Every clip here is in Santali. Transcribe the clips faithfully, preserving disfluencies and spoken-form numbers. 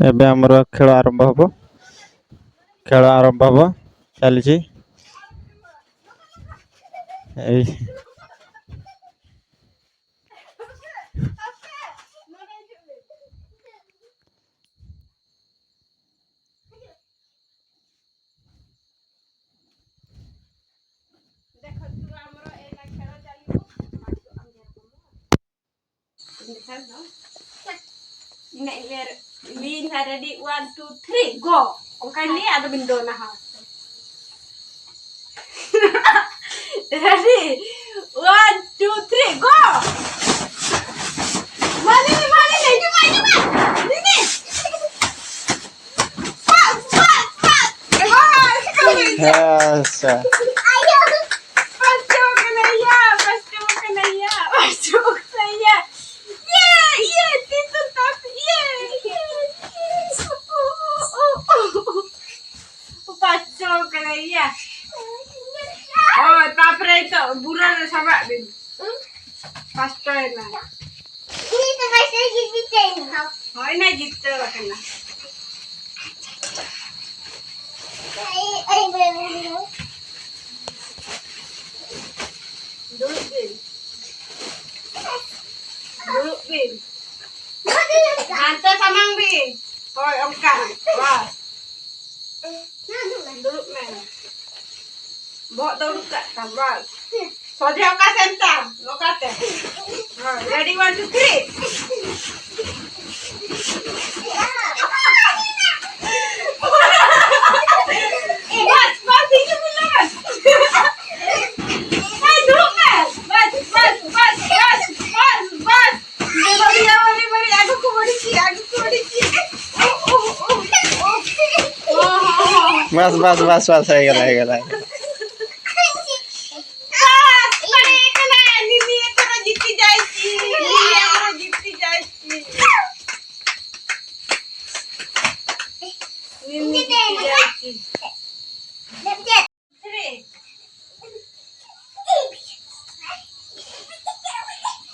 ଏବେ ଆମର ଖେଳ ଆରମ୍ଭ ହବ। ଖେଳ ଆରମ୍ଭ ହବ। ଚାଲିଛି। ଏଇ ଦେଖନ୍ତୁ, ଆମର ଏଇନା ଖେଳ ଚାଲିବ। ଦେଖାଯାଉ। ଇନା ଇଏ ᱢᱤᱫ ᱫᱷᱟᱣ ready, one, two, three, go. ᱚᱱᱠᱟ ᱱᱤᱭᱟᱹ ᱟᱫᱚ ᱵᱤᱱ ᱫᱚᱱᱟ ᱦᱟᱸᱜ᱾ Ready, one, two, three, go. ᱢᱟ ᱞᱟᱹᱭ ᱢᱮ, ᱢᱟ ᱞᱟᱹᱭ ᱢᱮ, ᱦᱤᱡᱩᱜ ᱢᱮ, ᱦᱤᱡᱩᱜ ᱢᱮ, ᱦᱤᱡᱩᱜ ᱢᱮ᱾ ᱯᱟᱥ, ᱯᱟᱥ, ᱯᱟᱥ᱾ ᱯᱟᱥ, ᱯᱟᱥ᱾ ᱟᱪᱪᱷᱟ᱾ ᱯᱟᱥ ᱪᱚ ᱠᱟᱱᱟᱭᱟ, ᱯᱟᱥ ᱪᱚ ᱠᱟᱱᱟᱭᱟ, ᱯᱟᱥ ᱪᱚ ᱠᱟᱱᱟᱭᱟ᱾ ᱤᱭᱮ, ᱤᱭᱮ, ᱛᱤ ᱛᱚ ᱛᱟᱯ, ᱤᱭᱮ, ᱤᱭᱮ, ᱤᱭᱮ᱾ ᱯᱟᱥ ᱪᱚ ᱠᱟᱱᱟᱭᱟ᱾ ᱦᱳᱭ, ᱛᱟᱯᱚᱨᱮ ᱱᱤᱛᱚᱜ ᱵᱩᱨᱟᱹ ᱨᱮ ᱥᱟᱵᱟᱜ ᱵᱤᱱ᱾ ᱯᱟᱥ ᱪᱚᱭᱮᱱᱟ᱾ ᱦᱳᱭ, ᱱᱟ ᱡᱤᱛᱟᱹᱣ ᱟᱠᱟᱱᱟ᱾ ᱫᱩᱲᱩᱵ ᱵᱤᱱ᱾ ᱫᱩᱲᱩᱵ ᱵᱤᱱ᱾ ᱦᱟᱱᱛᱮ ᱥᱟᱢᱟᱝ ᱵᱤᱱ᱾ ᱦᱳᱭ, ᱚᱱᱠᱟ᱾ ᱵᱟᱥ᱾ ᱫᱩᱲᱩᱵ ᱢᱮ᱾ ᱵᱚᱦᱚᱜ ᱫᱚ ᱩᱰᱩᱠ ᱠᱟᱜ ᱛᱟᱢ, ᱵᱟᱥ᱾ ᱥᱚᱡᱷᱮ ᱚᱠᱟ ᱥᱮᱱ ᱛᱟᱢ? ᱚᱠᱟᱛᱮ? ᱦᱳᱭ, ready, one, two, three. ᱵᱟᱥ, ᱵᱟᱥ, ᱦᱤᱡᱩᱜ ᱢᱮ, ᱵᱟᱥ᱾ ᱦᱮᱸ, ᱫᱩᱲᱩᱵ ᱢᱮ᱾ ᱵᱟᱥ, ᱵᱟᱥ, ᱵᱟᱥ᱾ ᱵᱟᱹᱲᱤᱡ, ᱵᱟᱹᱲᱤᱡ, ᱟᱹᱜᱩ ᱠᱚ ᱵᱟᱹᱲᱤᱡ ᱠᱮᱫᱟ, ᱟᱹᱜᱩ ᱠᱚ ᱵᱟᱹᱲᱤᱡ ᱠᱮᱫᱟ᱾ ᱳ, ᱳ, ᱳ, ᱳ, ᱳ᱾ ᱳ, ᱦᱳ, ᱦᱳ᱾ ᱵᱟᱥ, ᱵᱟᱥ, ᱵᱟᱥ, ᱵᱟᱥ, ᱦᱩᱭ ᱜᱮᱞᱟ, ᱦᱩᱭ ᱜᱮᱞᱟ᱾ ᱵᱟᱥ, ᱯᱟᱲᱮ ᱠᱟᱱᱟ, ᱱᱤᱱᱤ ᱮᱠᱷᱚᱱᱚ ᱡᱤᱛᱤ ᱡᱟᱭᱪᱤ, ᱱᱤᱱᱤ ᱮᱠᱷᱚᱱᱚ ᱡᱤᱛᱤ ᱡᱟᱭᱪᱤ। ᱱᱤᱱᱤ ᱡᱤᱛᱤ ᱡᱟᱭᱪᱤ। Three.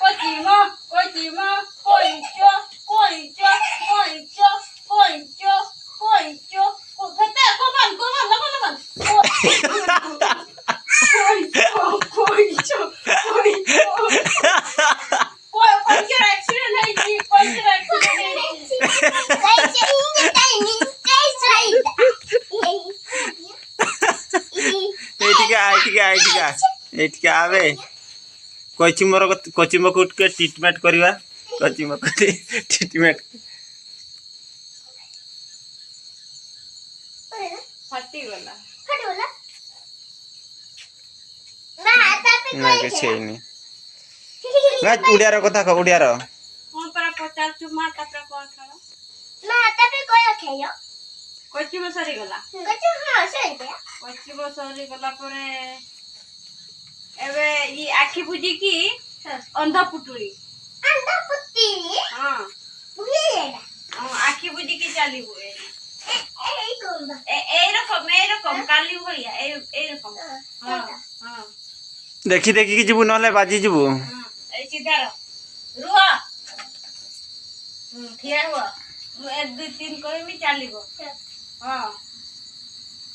ᱠᱚᱪᱤᱢᱟ, ᱠᱚᱪᱤᱢᱟ, ᱠᱚᱭᱪᱚ, ᱠᱚᱭᱪᱚ, ᱠᱚᱭᱪᱚ, ᱠᱚᱭ᱾ ଏଇଠିକି ଆବେ। କଇଁଚି ମୋର କତ-, କଇଁଚି ମୋ କୁଟକେ ଟ୍ରିଟମେଣ୍ଟ କରିବା। କଇଁଚି ମୋ କୁଟକେ ଟ୍ରିଟମେଣ୍ଟ। ଫାଟିଗଲା। ଫାଟିଗଲା? ନା, ତା ପାଇଁ ନା, କଇଁଚି କିଛି ହେଇନି। ନା, ଓଡ଼ିଆର କଥା କହ, ଓଡ଼ିଆର। କ'ଣ ପରା ପଚାରୁଛୁ ମା, ତାପରେ କ'ଣ କ'ଣ? ମା, ତାପରେ କ'ଣ ଖାଇଲ? କଇଁଚି ମୋ ସରିଗଲା। କଇଁଚି, ହଁ, ସରିଗଲା। କଇଁଚି ମୋ ସରିଗଲା ପରେ ଏବେ ଇ ଆଖି ବୁଜିକି ହଁ। ଅନ୍ଧ ପୁଟୁଳି। ଅନ୍ଧ ପୁଟୁଳି? ହଁ। ବୁଲିଗଲା। ହଁ, ଆଖି ବୁଜିକି ଚାଲିବୁ ଏ। ଏ, ଏଇ କ'ଣ ବା? ଏ, ଏଇ ରକମ, ଏଇ ରକମ, ହଁ। କାଲି ଭଳିଆ, ଏଇ, ଏଇ ରକମ। ହଁ, ହଁ, ସେଇଟା। ହଁ। ଦେଖି ଦେଖିକି ଯିବୁ, ନହେଲେ ବାଜିଯିବୁ। ହଁ, ଏଇ ସିଧା ରହ। ରୁହ। ହୁଁ, ଠିଆ ହୁଅ। ମୁଁ ଏକ, ଦୁଇ, ତିନି କହିବି, ଚାଲିବ। ହଁ।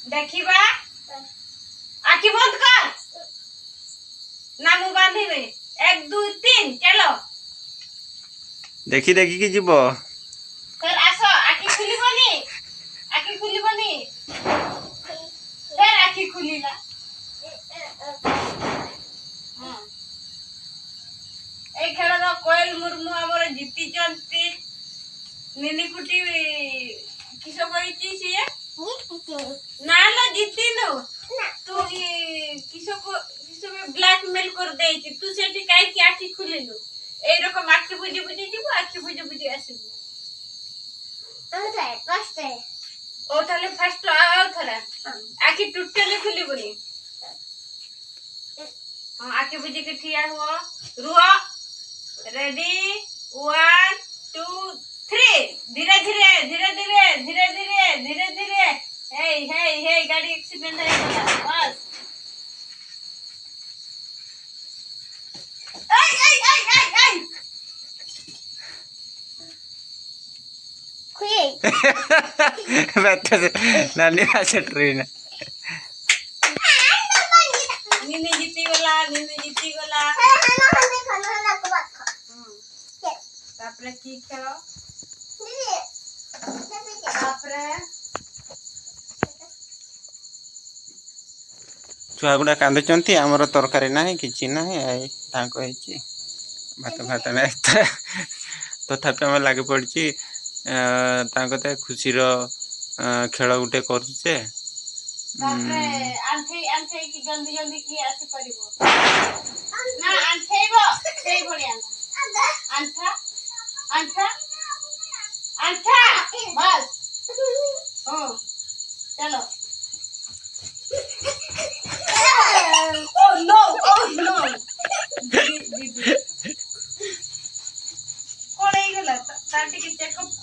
ଦେଖିବା। ଆଖି ବନ୍ଦ କର। ନା, ମୁଁ ବାନ୍ଧିବି। ଏକ, ଦୁଇ, ତିନି, ଚାଲ। ଦେଖି ଦେଖିକି ଯିବ। ଫେର ଆସ, ଆଖି ଖୋଲିବନି। ଆଖି ଖୋଲିବନି। ଫେର ଆଖି ଖୋଲିଲା। ହଁ। ଏଇ ଖେଳର କୋଏଲ ମୁର୍ମୁ ଆମର ଜିତିଛନ୍ତି। ନିନି କୁଟି କିସ କରିଛି ସିଏ? ଜିତିଛି। ନା ଲୋ, ଜିତିନୁ। ନା। ତୁ ଇ କିସ କ-, କିସ ବ୍ଲାକମେଲ କରିଦେଇଛି। ତୁ ସେଠି କାହିଁକି ଆଖି ଖୋଲିଲୁ? ଏଇ ରକମ ଆଖି ବୁଜି ବୁଜି ଯିବୁ, ଆଖି ବୁଜି ବୁଜି ଆସିବୁ। ଆଉ ଥରେ, ଫାଷ୍ଟ ଥରେ। ଓ, ତାହେଲେ ଫାଷ୍ଟ ଆଉ ଥରେ। ଆଖି ଟୋଟାଲି ଖୋଲିବୁନି। ହଁ, ଆଖି ବୁଜିକି ଠିଆ ହୁଅ। ରୁହ। ରେଡି? One, two, three. ଧୀରେ ଧୀରେ, ଧୀରେ ଧୀରେ, ଧୀରେ ଧୀରେ, ଧୀରେ ଧୀରେ। ହେଇ, ହେଇ, ହେଇ, ଗାଡ଼ି ଆକ୍ସିଡେଣ୍ଟ ହେଇଗଲା। ବାସ୍। ଏଇ, ଏଇ, ଏଇ, ଏଇ, ଏଇ। ଖୁଇ। ବେଟା ସେ ନାନୀ ମା ସେଟରେ ନା। ନିନି ଜିତିଗଲା, ନିନି ଜିତିଗଲା। ହୁଁ। ତାପରେ କି ଖେଳ? ତାପରେ ଛୁଆ ଗୁଡ଼ା କାନ୍ଦୁଛନ୍ତି, ଆମର ତରକାରୀ ନାହିଁ, କିଛି ନାହିଁ। ଏଇ ତାଙ୍କ ହେଇଛି ଭାତ ଫାତ ନାହିଁ। ତଥାପି ଆମେ ଲାଗି ପଡ଼ିଛି, ଆ, ତାଙ୍କ ତେ ଖୁସିର, ଆ, ଖେଳ ଗୋଟେ କରୁଛେ। ତାପରେ ଆଣ୍ଠେଇ ଆଣ୍ଠେଇକି ଜଲ୍ଦି ଜଲ୍ଦି କିଏ ଆସିପାରିବ? ନା, ଆଣ୍ଠେଇବ, ସେଇଭଳିଆ। ଆଣ୍ଠା, ଆଣ୍ଠା, ଆଣ୍ଠା। ବାସ୍। ହଁ, ଚାଲ। Oh no, oh no। ଦିଦି, ଦିଦି। କ'ଣ ହେଇଗଲା? ତା-, ତାର ଟିକେ ଚେକଅପ୍